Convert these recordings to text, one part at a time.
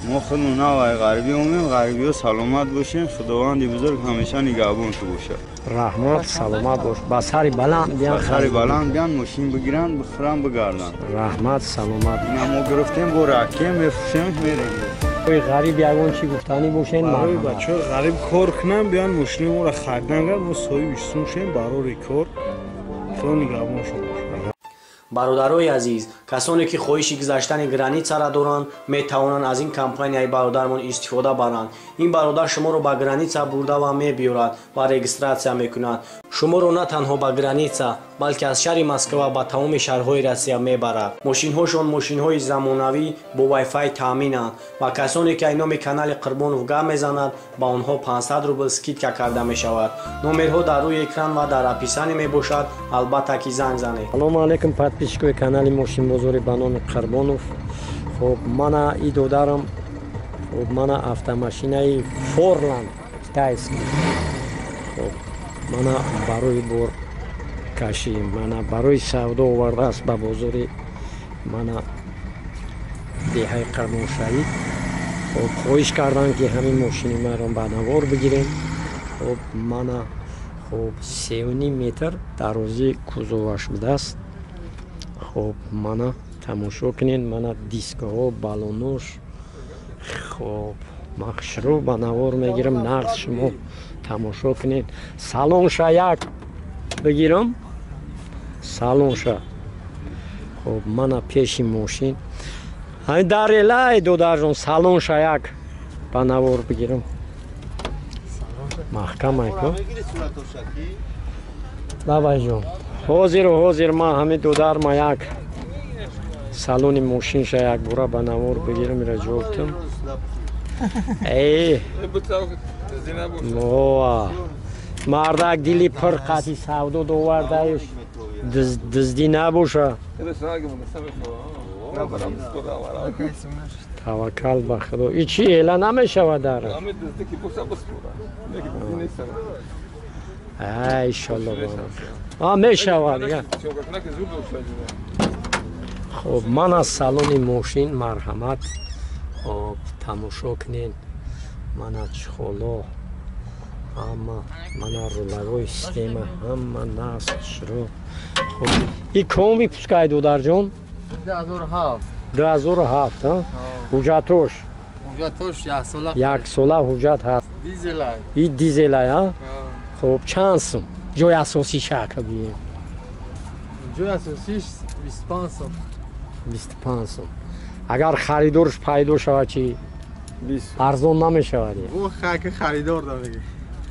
Мо худмон навай ғарибӣ омем, ғарибиҳо саломат бошем, Худованди бузург ҳамеша нигаҳбонту бошад. Раҳмат, саломат бош. Ба сари баланд биян. Ба сари баланд биян, мошин бигиранд, бихӯранд, бигарданд. Раҳмат, саломат. Ина мо гирифтем, бо ракем мефурӯшем, мерем. Ғариб ягон чӣ гуфтанӣ бошен? Барои бачаҳои ғариб кор кунанд, биён мошини моро харидан, мо соҳиби сум шем, барори кор. Худо нигаҳбоншон бошад. Бародарои азиз, касоне ки хоҳиши гузаштани границара доранд, метавонанд аз ин компанияи бародармон истифода баранд. Ин бародар шуморо ба граница бурда ва мебиёрад ва регистрация мекунад. Шуморо на танҳо ба граница, балки аз шаҳри Москва ба тамоми шаҳрҳои Россия мебарад. Мошинҳошон мошинҳои замонавӣ бо вайфай таъминанд ва касоне ки ай номи канали Қурбонов гап мезанад, ба онҳо 500 рубл скидка карда мешавад. Номерҳо дар рӯи экран ва дар описание мебошад, албатта ки занг занед. Салому алейкум, подписчикои канали Мошинбозори ба номи Қурбонов. Хоб, мана и додарам, хоб, мана автомашинаи Форланд китайский. Хоб, мана барои боркашӣ, мана барои савдо овардааст ба бозори мана деҳаи Қурбоншаҳид. Хоб, хоҳиш карданд, ки ҳамин мошини маро ба навор бигирем. Хоб, мана, хоб, 3,5 метр дарозии кузоваш будааст. Хоб, мана тамошо кунед, мана дискаҳо, балонош. Хоб, ман хушрӯ ба навор мегирам, нағз шумо тамошо кунед. Салонша як бигирам, салонша. Хоб, мана пеши мошин ҳамин дар элай, додарҷон, салонша як ба навор бигирам. Маҳкамай ку, давайҷон. Ҳозиру ҳозир ман ҳамин додарма як салони мошинша як бора ба навор бигирам, ира ҷобтам. Э, мардак дили пир қати савдо довардаиш, дуздӣ набоша. Таваккал ба Худо. И чи эла намешавад дар? Иншолло, а мешавад. Хоб, ман аз салони мошин, марҳамат. Хоб, тамошо кунед, мана чехоло ҳама, мана рулевой система ҳама насб шуро. Хоб, и ком выпускай, додарҷон? 2007. Ҳуҷҷатош? Яксола ҳуҷҷат ҳаст. И дизелай? Хоб, чанд сум ҷои асосиша ака гӯем? Ҷои асосиш 25 сум. 25 сум. Агар харидорш пайдо шавад чи, арзон намешавад? Харидор да.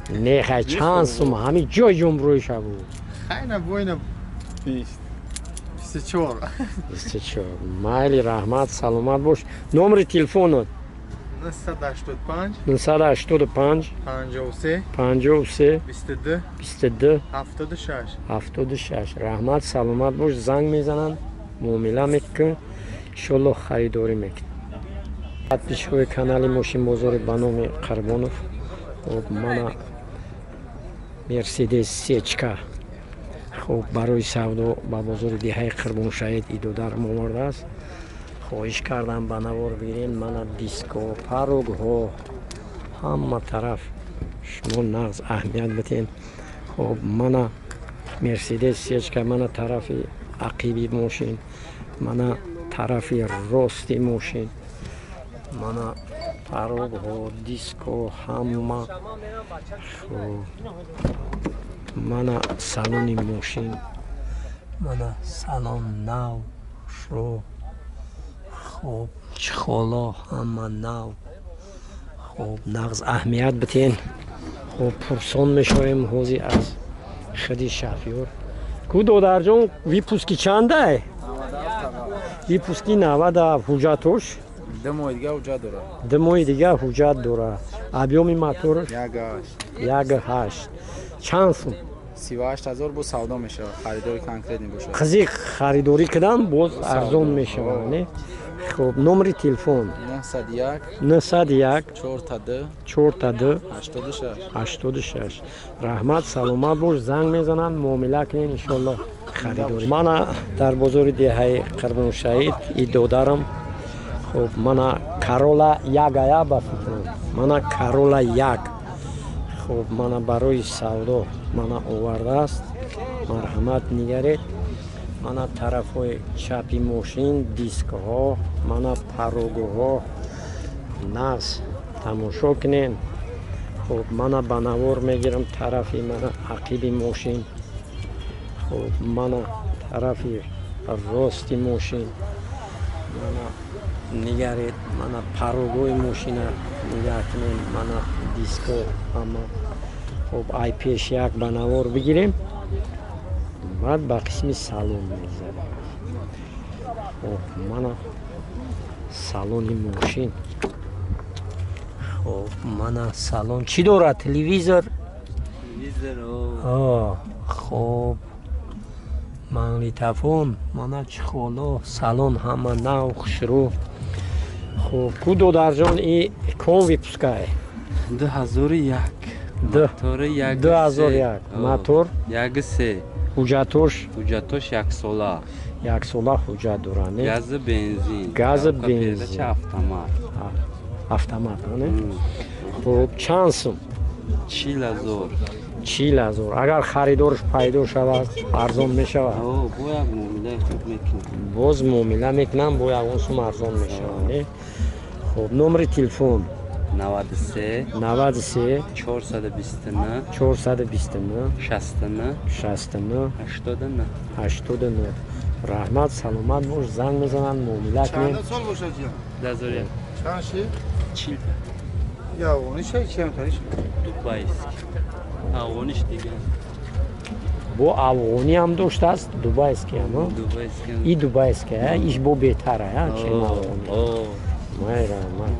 Не, хай, чанд сум ҳамин ҷои ҷумбурӯиша буд? Хайна бойна 24. 24. Майли, раҳмат, саломат бош. Номери телефонот? 985. 985. 53. 53. 22. 22. 76. 76. Раҳмат, саломат бош. Занг мезананд, муомила мекунанд, иншолло харидорӣ мекунанд. Подписчикои канали Мошинбозори ба номи Қурбонов, хоб, мана Мерседес сечка, хоб, барои савдо ба бозори деҳаи Қурбоншаҳид идодарам овардааст. Хоҳиш кардам ба навор бигирем. Мана диско, порогҳо, ҳама тараф шумо нағз аҳамият битен. Хоб, мана Мерседес сечка, мана тарафи ақиби мошин, мана тарафи рости мошин, мана порогҳо, диско ҳама. Хоб, мана салони мошин, мана салон нав шо. Хоб, чехоло ҳама нав. Хоб, нағз аҳамият битен. Хоб, пурсон мешавем ҳозир аз худи шофёр. Ку, додарҷон, выпуски чандай? Выпуски 97. Ҳуҷҷатош? 2 моҳи дига ҳуҷҷат дорад. 2 моҳи дига ҳуҷҷат дорад. Объёми мотораш? 1,8. 1,8. Чанд сум? 38 000 боз савдо мешавад, харидори конкретный бошад. Қизиқ харидорӣ кардам, боз арзон мешавад, не? Хуб, номери телефон? 901. 901. 4 2. 4 2. 86. 86. Раҳмат, саломат бош. Занг мезананд, муомила кунед, иншолло харидорӣ. Мана дар бозори деҳаи Қурбоншаҳид и додарам. Хуб, мана Карола як ая ба фикрам, мана Карола як. Хуб, мана барои савдо мана овардааст, марҳамат нигаред. Мана тарафҳои чапи мошин, дискҳо, мана парогоҳо, нағз тамошо кунем. Хуб, мана ба навор мегирам тарафи мана ақиби мошин. Хуб, мана тарафи рости мошин, мана нигаред, мана парогоҳи мошина нигаҳ кунем, мана диско ҳама. Хуб, ай пеш як ба навор бигирем, баъд ба қисми салон мегзарем. Хуб, мана салони мошин. Хуб, мана салон чӣ дорад? Телевизор. Хуб, магнитофон, мана чехоло, салон ҳама нав, хушрӯ. Хуб, ку додарҷон, и кон выпускай? 2001. 2001 мотор. 1.3. Ҳуҷҷатош? Ҳуҷҷатош яксола. Яксола ҳуҷҷат дорад, не? Гази бензин. Гази бензин. Автомат. Автомат, не? Хуб, чанд сум? 40 000. 40 000. Агар харидорш пайдо шавад, арзон мешавад? Бо як муомилаи хуб мекунам. Боз муомила мекунам, бо ягон сум арзон мешавад, не? Хуб, номери телефон? 93. 93. 429. 429. 69. 69. 89. 89. Раҳмат, саломат бош, занг мезананд, муомила кунем. Чанд сол бошад ҷон? 2001. Чанд ши? 40. Я афғониш чем тариш? Дубайский. Афғониш дигар. Бо афғонӣ ҳам доштааст, дубайский ҳам. Дубайский. И дубайский, иш бо беҳтара, чем афғонӣ. Май раҳмат.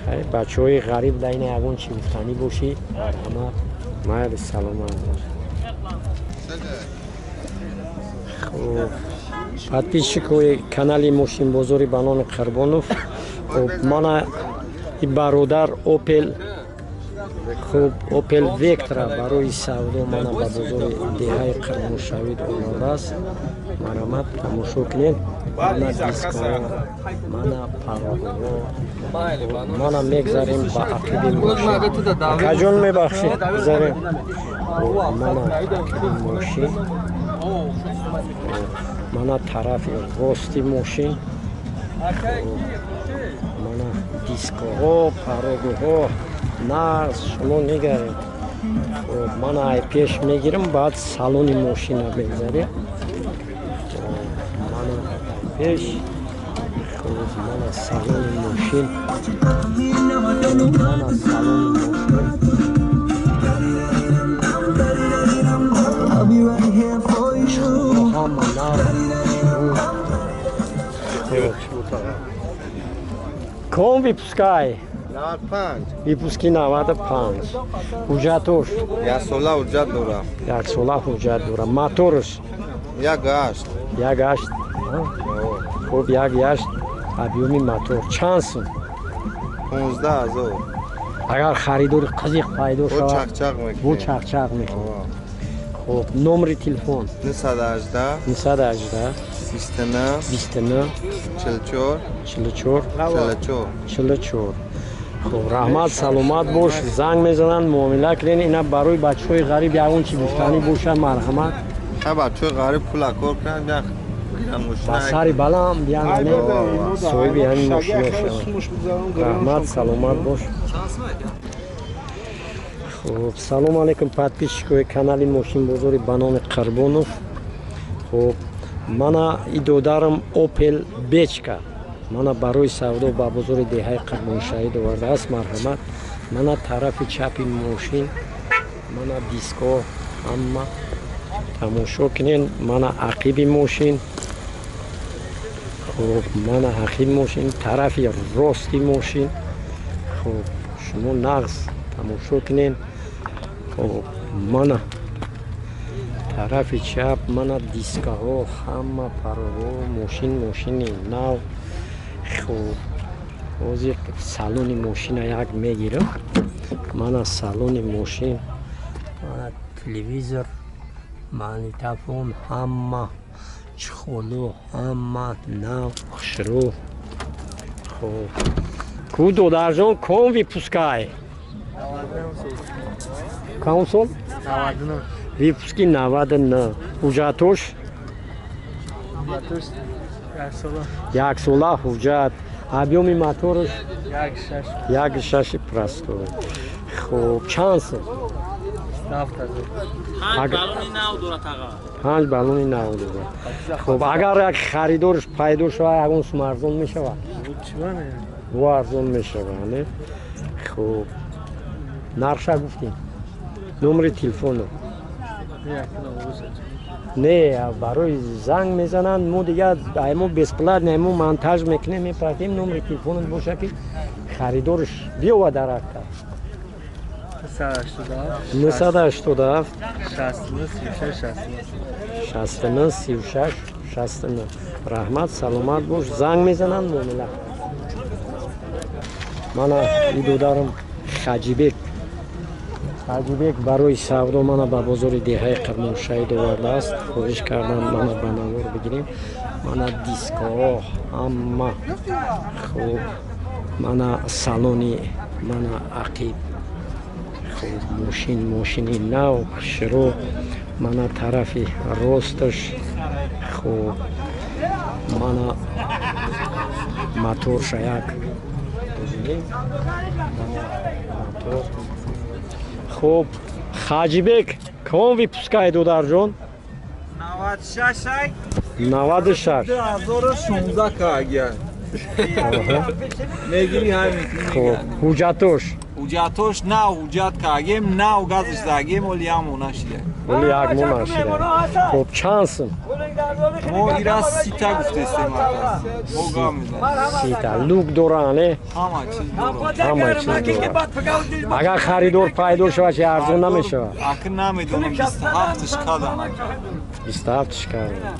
Хай, бачаҳои ғариб, дар ина ягон чӣ гуфтанӣ бошӣ, марҳамат. Майли, саломат бош. Хуб, подписчикои канали мошинбозори ба номи Қурбонов. Хуб, мана и бародар Опел, хуб, Опел Вектра барои савдо мана ба бозори деҳаи Қурбоншавид овардааст, марҳамат тамошо кунед. Мана дискҳо, мана пароҳо, мана мегзарем ба ақиби мошин. Акаҷон, мебахшед, гузарем. Мана ақиби мошин, мана тарафи рости мошин, мана дискоҳо, парогоҳо, нағз шумо нигаред. Мана ай пеш мегирам, баъд салони мошина мегзарем. Мана пеш, мана салони мошин, мана салони мошин. Ҳама нав. Кон выпускай? 95. Выпуски 95. Ҳуҷҷатош? Яксола ҳуҷҷат дора. Яксола ҳуҷҷат дора. Моторш? 1.8. 1.8. Хуб, 1.8 объёми мотор. Чанд сум? 15 000. Агар харидори қызиқ пайдо шавад, чақчақ бо чақчақ мекунем. Хуб, номери телефон? 918. 918. 29. 29. 44. 44. 44. 44. Хуб, раҳмат, саломат бош, занг мезананд, муомила кунед. Ина барои бачаҳои ғариб ягон чӣ гуфтанӣ бошад, марҳамат. Ха, бачаҳои ғариб пула кор кунанд, биям гирам. Ба мошина. Сари баланд биям, соҳиби ҳамин мошино шаванд. Раҳмат, саломат бош. Хуб, салому алейкум, подписчикои канали мошинбозори ба номи Қурбонов. Хуб, мана и додарам Опел Бечка мана барои савдо ба бозори деҳаи Қурбоншаҳид овардааст, марҳамат. Мана тарафи чапи мошин, мана диско, ҳама тамошо кунед. Мана ақиби мошин, хуб, мана ақиби мошин, тарафи рости мошин. Хуб, шумо нағз тамошо кунед. Хуб, мана тарафи чап, мана дискаҳо, ҳама пароҳо, мошин мошини нав. Хуб, ҳозир салони мошина як мегирам. Мана салони мошин, мана телевизор, магнитофон, ҳама чехоло, ҳама нав, хушрӯ. Хуб. Ку додарҷон ком выпускай? Кадом сол? 99. Выпуски 99. Ҳуҷҷатош? Ҳуҷҷатош яксола. Яксола ҳуҷҷат. Объёми мотораш? 1,6. 1,6 простой. Хуб, чанд сум? 7000. 5 баллони нав дорад аға. 5 баллони нав дорад. Хуб, агар як харидорш пайдо шавад, ягон сум арзон мешавад? Бу арзон мешавад, не? Хуб. Нархша гуфтем. Номери телефону. Не, барои занг мезананд, мо дигар мо бесплатно мо монтаж мекунем, мепартем, номери телефонат боша ки харидорш биёвад дар акка. 987 69 36 69. Раҳмат, саломат бош. Занг мезананд, муомила. Мана и додарам Хаҷибек. Хаҷибек барои савдо мана ба бозори деҳаи Қирмоншаҳид овардааст. Хоҳиш кардам мана ба навор бигирем. Мана дискоҳо ҳама. Хуб, мана салони, мана ақиб. Хуб, мошин, мошини нав, хушрӯ. Мана тарафи росташ. Хуб, мана моторша як бибинем. Мотор. Хуб, Хаҷибек, ком выпускай додарҷон? 96. 96. 2016 кагия. Мегири ҳамин. Хуб, ҳуҷҷатош? Ҳуҷҷатош нав ҳуҷҷат кагем, нав газш загем, оли як моҳ нашида. Оли як моҳ нашида. Хуб, чанд сум? Мо ира 30 гуфтестем ака. Мо гап мезанем. 30. Люк дора, не? Ҳама чиз дора. Ҳама чиз дора. Агар харидор пайдо шавад, чи арзон намешавад? Ака намедонам, 27-ш кадам. 27-ш кадам.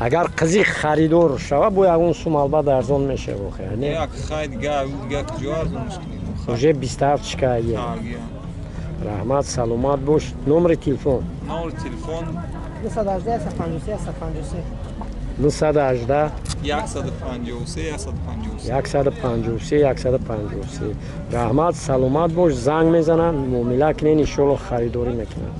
Агар қизи харидор шавад, бо ягон сум албатта арзон мешавад, охир, не? Як хай дига, дига куҷо арзонш кунем? Уже 27 кая. Раҳмат, саломат бош. Номери телефон? Номери телефон 918 153 153. 918 153 153. 153 153. Раҳмат, саломат бош. Занг мезананд, муомила кунен, иншоалло харидорӣ мекунанд.